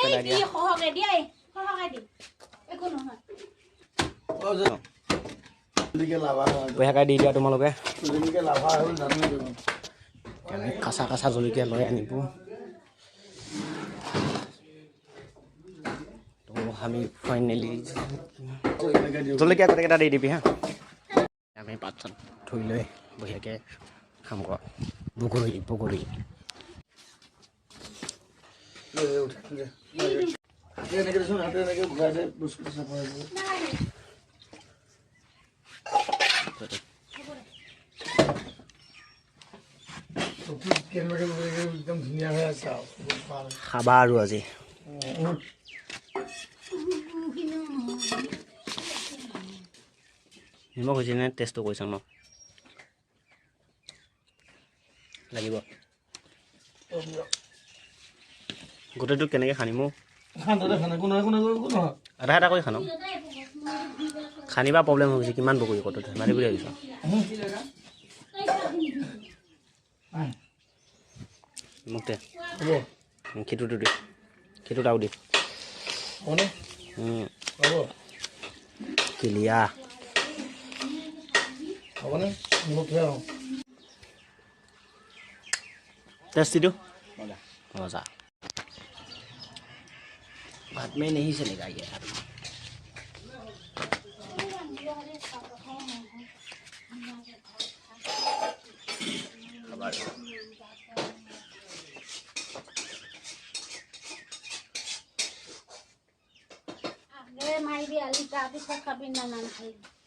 পেলাই দিয়া। বঢ়িয়াকৈ দি দিয়া তোমালোকে। কাঁচা কাঁচা জলকীয়া লৈ আনিব। তো আমি ফাইনেলি জলকীয়া গোটেইকেইটা দি দিবি হা। আমি পাত চাত ধুই লৈ বঢ়িয়াকৈ খাম ক বগৰী বগৰী। খাবা আৰু আজি নিমখ হৈছে নে টেষ্টটো কৰি চাওঁ ন লাগিব। গোটেইটো কেনেকৈ খানিম? আধা আধা কৰি খানো, খানিবা প্ৰব্লেম হৈ গৈছে। কিমান বগৰী কত ধেমালি বুলি ভাবিছ? মোক দে, খিটোটো দে, খিটোত আৰু দি কিলিয়া। টেষ্টিটো मजा। भात में नहीं चलेगा ये। মাৰিবি আলি, তাৰপিছত খাবি না নাখাবি।